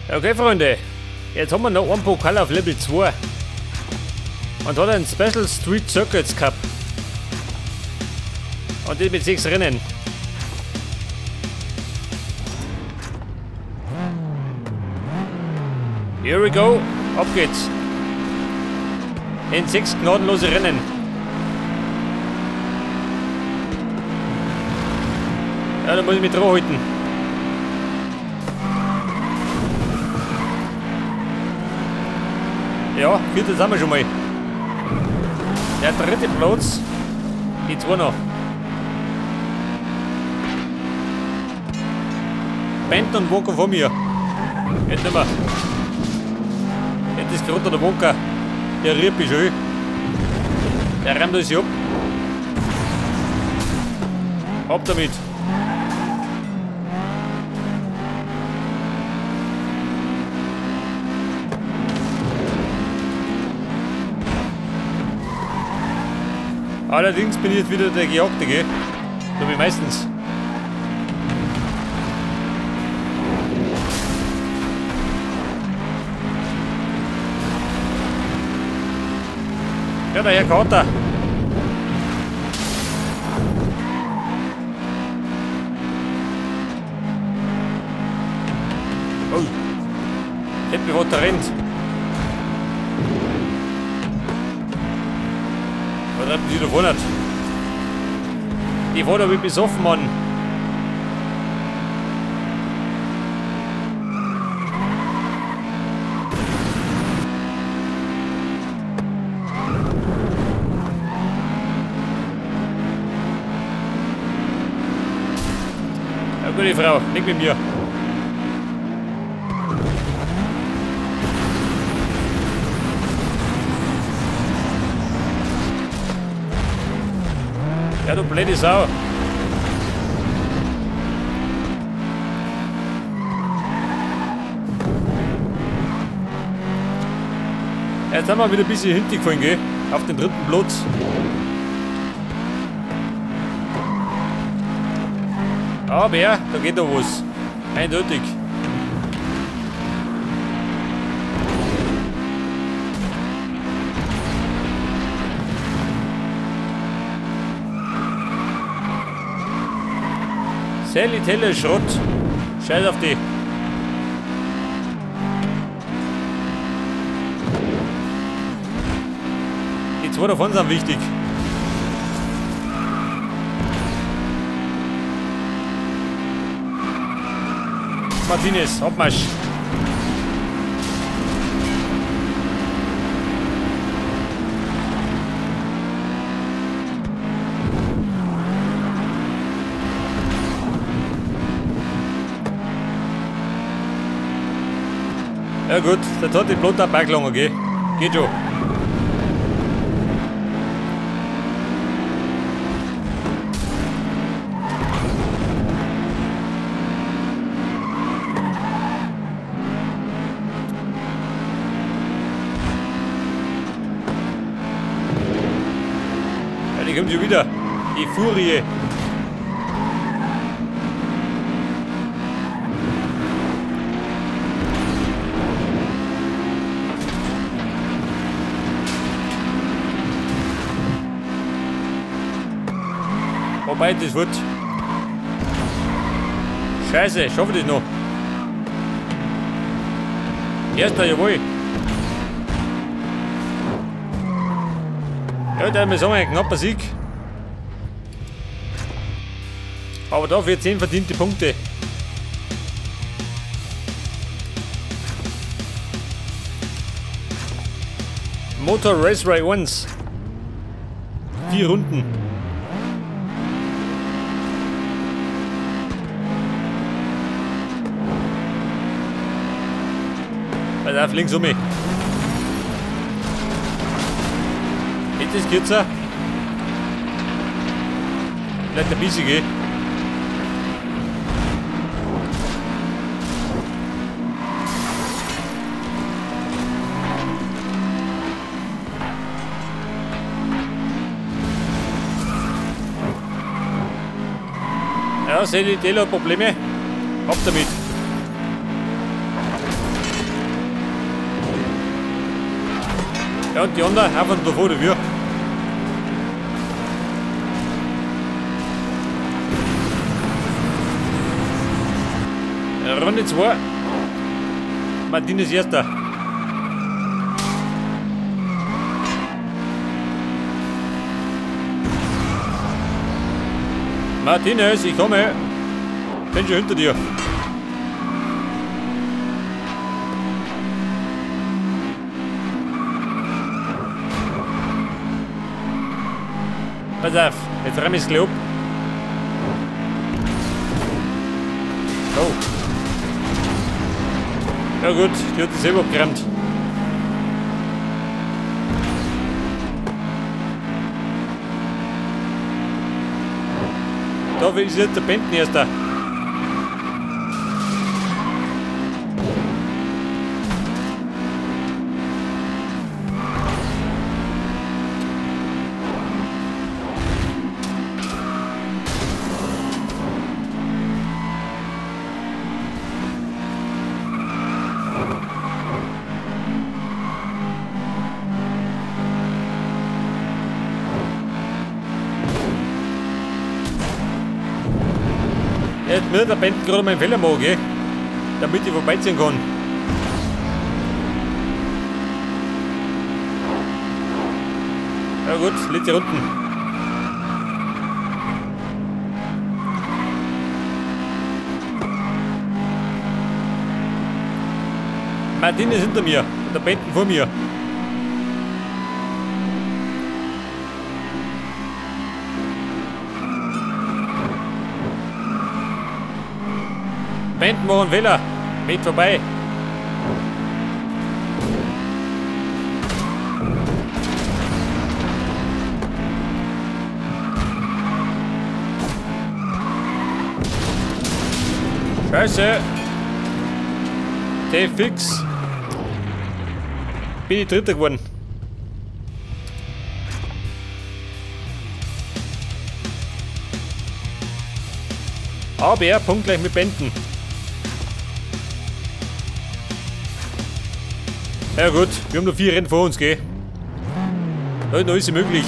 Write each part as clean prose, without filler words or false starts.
Okay, Freunde. Jetzt haben wir noch einen Pokal auf Level 2. Und hat einen Special Street Circuits Cup. Und das mit 6 Rennen. Here we go. Ab geht's. In 6 gnadenlose Rennen. Ja, da muss ich mich dran halten. Ja, viertes haben wir schon mal. Der dritte Platz. Die zwei noch. Benton und Walker vor mir. Jetzt nicht mehr. Jetzt ist gerade der Walker. Der rührt mich schon. Der räumt uns ab. Ab damit. Allerdings bin ich jetzt wieder der Gejagte, gell? So wie meistens. Ja, der Herr Kater. Oh. Hätte mich was da rennt. Was haben die da vorne? Die war da wie besoffen, Mann. Ja, gute Frau, nicht mit mir. Ja, du blöde Sau. Jetzt haben wir wieder ein bisschen hintergefallen, gell? Auf den dritten Platz. Aber ja, da geht doch was. Eindeutig. Sally Teller Schrott. Scheiß auf die. Die zwei davon sind wichtig. Martinez, Abmarsch. Ja gut, das hat die Blut dabei gelangen, gell? Geht schon. Ja, die kommt schon wieder. Die Furie. Wobei, das wird. Scheiße, schaffe ich das noch? Erster, jawohl. Ja, da wir sagen, ein knapper Sieg. Aber dafür 10 verdiente Punkte. Motor Raceway 1. 4 Runden. Pass auf, links um mich. Geht das kürzer? Vielleicht ein bisschen, gell? Ja, sehe die Teller Probleme. Ab damit. Ja, und die anderen haben davor oder wir. Runde 2. Martinez erster. Martinez, ich komme. Bin schon hinter dir. Pass auf, jetzt räum ich's gleich ab. Oh. Ja gut, die hat sich selber abgeräumt. Da ist jetzt der Benten erster. Jetzt mir der Benten gerade meinen Fehler machen, gell? Damit ich vorbeiziehen kann. Ja gut, letzte Runden. Martin ist hinter mir und der Benten vor mir. Benten machen Fehler. Mit vorbei. Scheiße. T-Fix. Bin ich Dritter geworden. Aber punktgleich mit Benten. Ja gut, wir haben noch 4 Rennen vor uns, gell? Da ist noch alles möglich.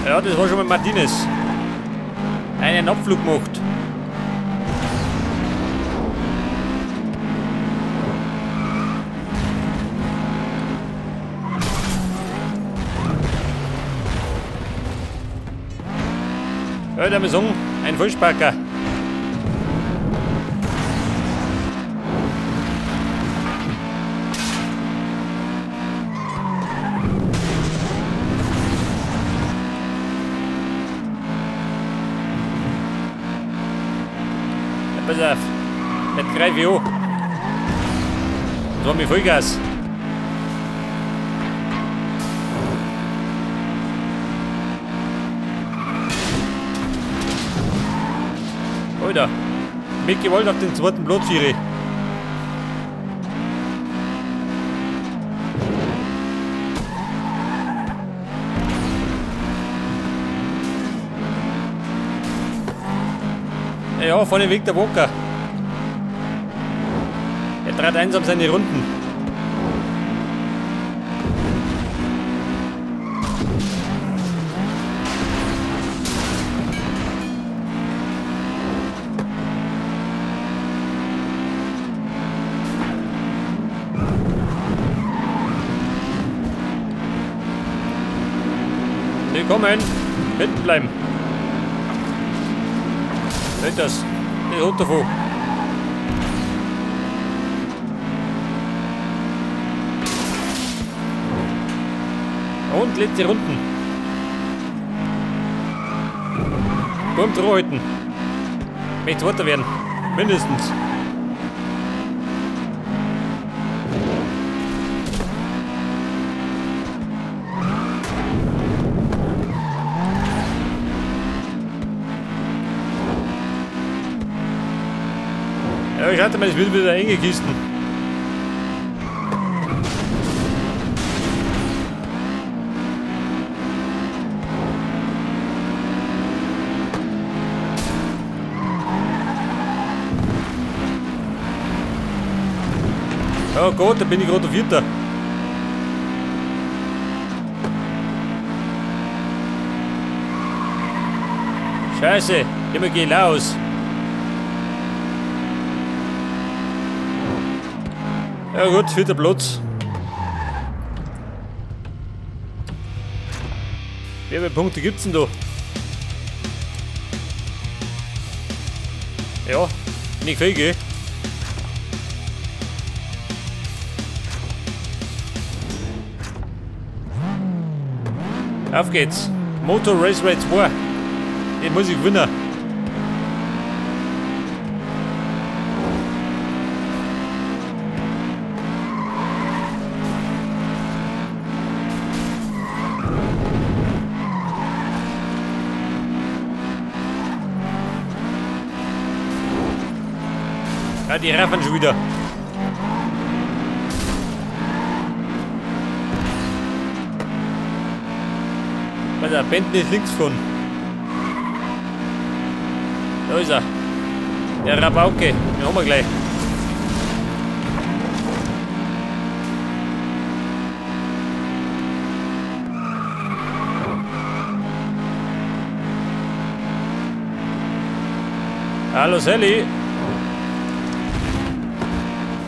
Ja, das war schon mal Martinez. Einen Abflug gemacht. Ja, da muss ich sagen, ein Vollspacker. Ja, pass auf, jetzt greife ich an. Und zwar mit Vollgas. Alter, mit Gewalt auf den zweiten Platz hier. Ja, vorne Weg der Walker. Er trat einsam seine Runden. Willkommen! Hinten bleiben! Seht das? Das hat davon. Und letzte Runden. Beim Drohhalten. Möchte Zweiter werden. Mindestens. Ja Ja, ich hatte mal, das wird wieder enge Kisten. Oh Gott, da bin ich gerade der Vierter. Scheiße, immer geh los. Ja gut, vierter Platz. Wie viele Punkte gibt's denn da? Ja, nicht viel, gell? Auf geht's. Motor Raceway 2. Den muss ich gewinnen. Ja, die raffen schon wieder. Weil der Bentley ist links von. Da ist er. Der Rabauke. Den haben wir gleich. Hallo Sally.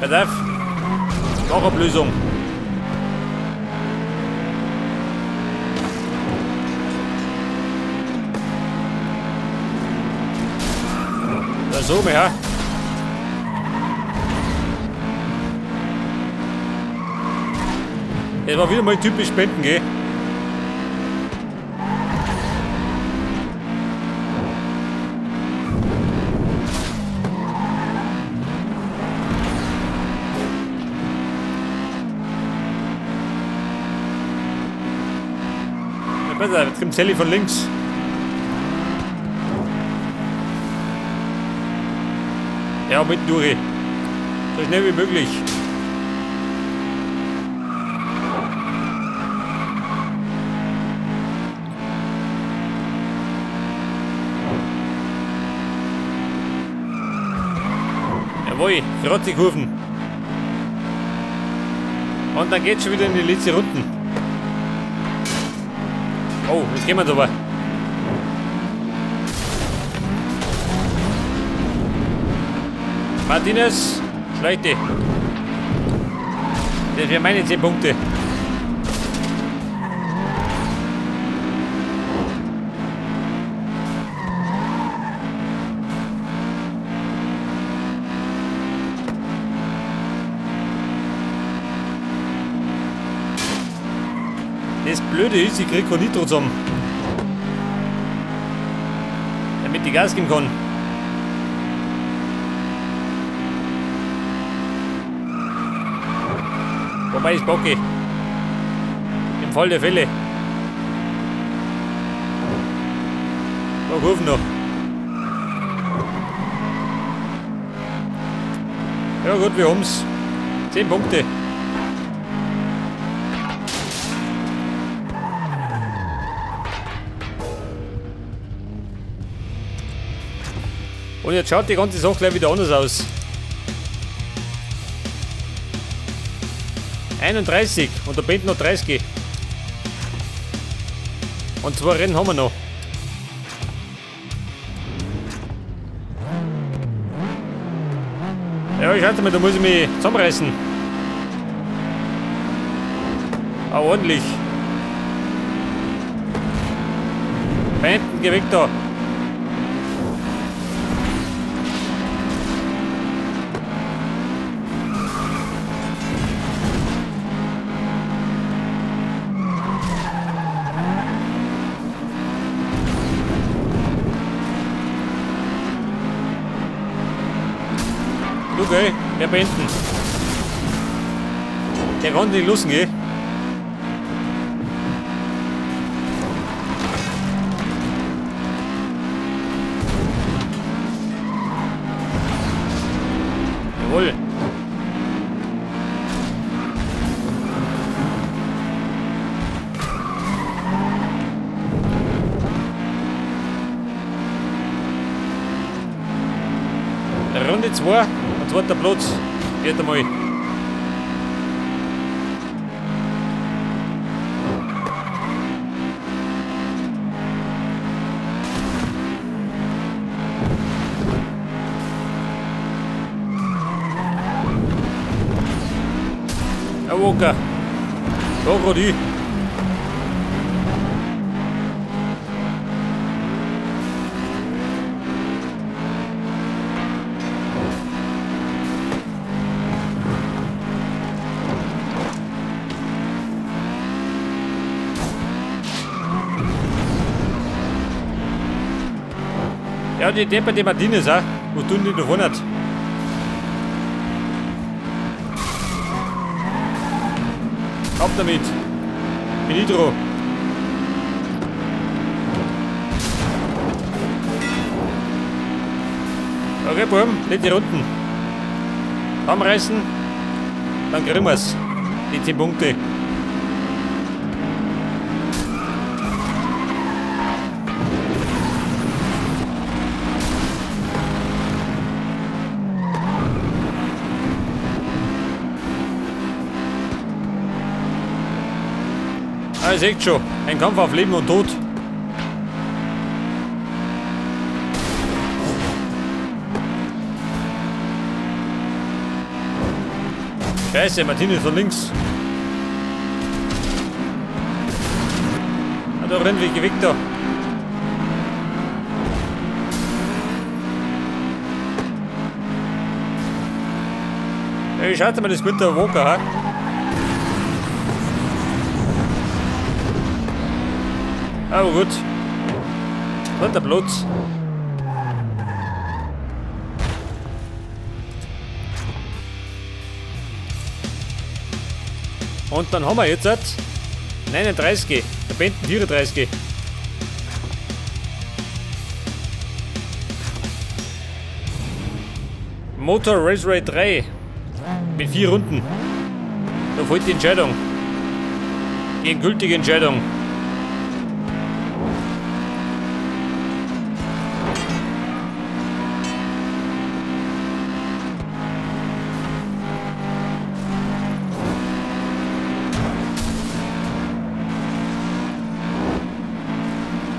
Pass auf. Ablösung. Da so, ja. Das war wieder mal typisch Spenden, gell? Besser, jetzt kommt Sally von links. Ja, mitten durch. So schnell wie möglich. Jawohl, gerade die Kurven. Und dann geht's schon wieder in die letzte Runden. Oh, jetzt gehen wir drüber. Martinez, schlechte. Das wären meine 10 Punkte. Das Blöde ist, ich krieg kein Nitro zusammen. Damit ich Gas geben kann. Wobei ich bocke. Im Fall der Fälle. Da Kurven noch. Ja gut, wir haben's. 10 Punkte. Und jetzt schaut die ganze Sache gleich wieder anders aus. 31 und der Band noch 30. Und 2 Rennen haben wir noch. Ja, ich schaue mal, da muss ich mich zusammenreißen. Auch ordentlich. Banden, geh weg da. Okay, der beenden. Der kann nicht losen, gell? Jawohl. Runde 2 und zweiter Platz. Geht einmal. Ja, Walker. Da gerade ich. Ja, die Depper, die Martinez, auch. Wo tun die noch nicht? Ab damit! Bin ich dran. Okay, Buben, letzte Runden. Anreißen, dann kriegen wir's. Die 10 Punkte. Ah, ihr seht schon, ein Kampf auf Leben und Tod. Scheiße, Martinez von links. Ah, da rennt wie weg da. Ey, schaut mal, das mit der Walker, ha? Aber gut. Dritter Platz. Und dann haben wir jetzt 39, der Benten 34. Motor Raceway 3 mit 4 Runden. Da folgt die Entscheidung. Die endgültige Entscheidung.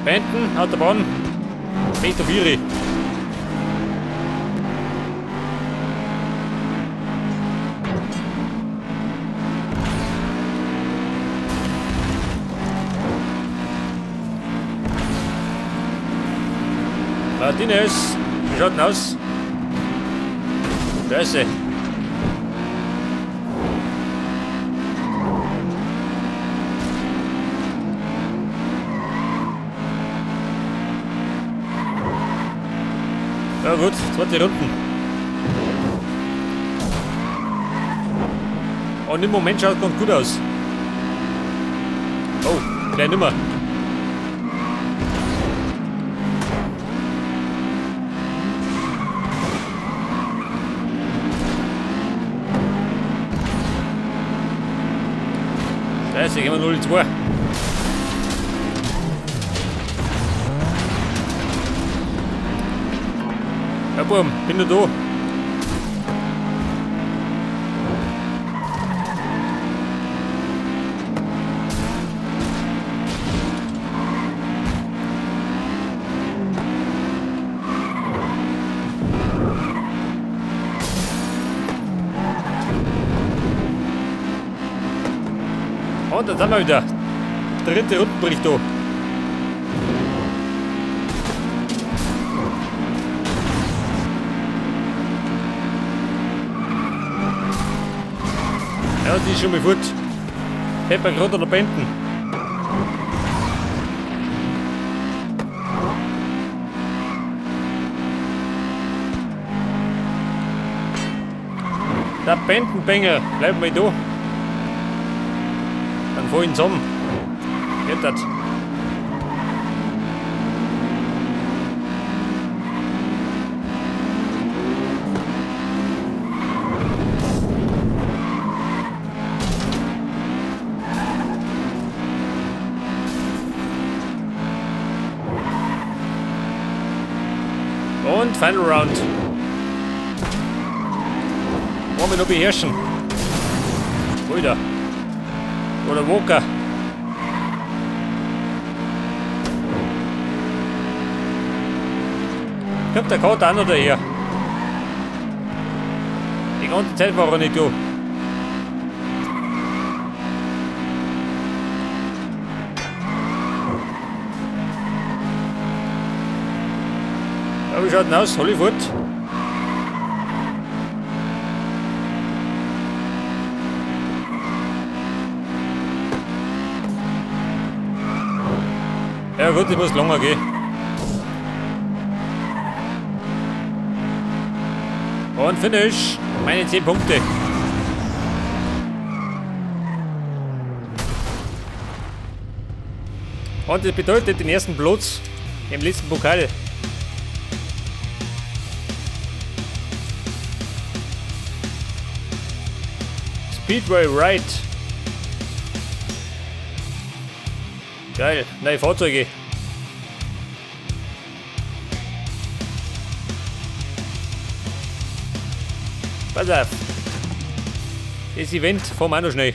Benten, Autobahn, Meter 4. Martinez, wie schaut denn aus? Scheiße. Ja gut, zweite Runden. Und im Moment schaut ganz gut aus. Oh, gleich nimmer. Scheiße, gehen wir 0-2. Ja, Buben, bin nur da. Und dann sind wir wieder. Dritte Rundenbericht da. Ja, die ist schon mal fort. Pepper gerade an der Benten. Der Bentenbänger, bleib mal da. Dann fahr ich ihn zusammen. Geht das. Und Final Round. Wollen wir noch beherrschen. Alter. Oder Walker. Kommt der Kater auch noch daher? Die ganze Zeit war er nicht da. Ja, wie schaut denn aus? Hol ich fort. Ja gut, ich muss länger gehen. Und Finish. Meine 10 Punkte. Und das bedeutet den ersten Platz im letzten Pokal. Speedway Ride. Geil, neue Fahrzeuge. Pass auf. Das Event fahren wir auch noch schnell.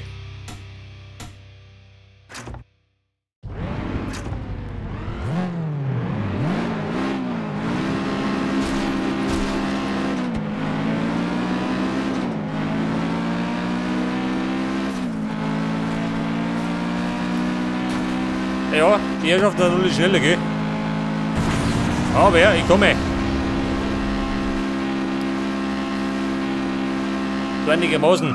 Ja, die Herrschaft ist natürlich schneller, gell? Aber ja, ich komme. So einigermaßen.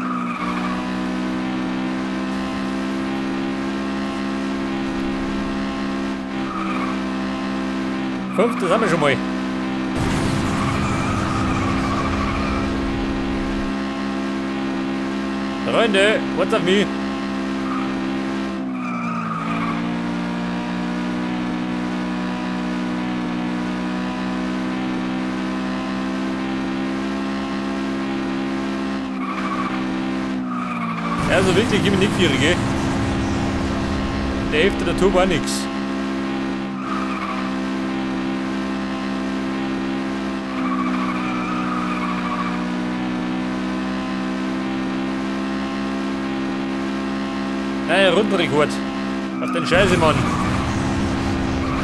Fünf, das haben wir schon mal. Freunde, what's up me? Also wirklich, ich bin nicht gierig, gell? Der Hälfte der Tour war nix. Naja, Rundenrekord. Auf den Scheiße, Mann.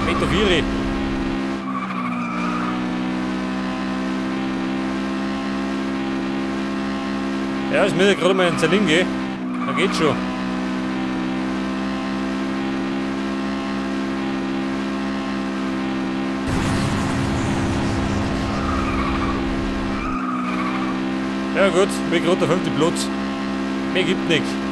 1,4 Meter. Ja, es müsste gerade mal in Zerling gehen. Da geht schon. Ja gut, mir gerade der 5. Platz. Mehr gibt nichts.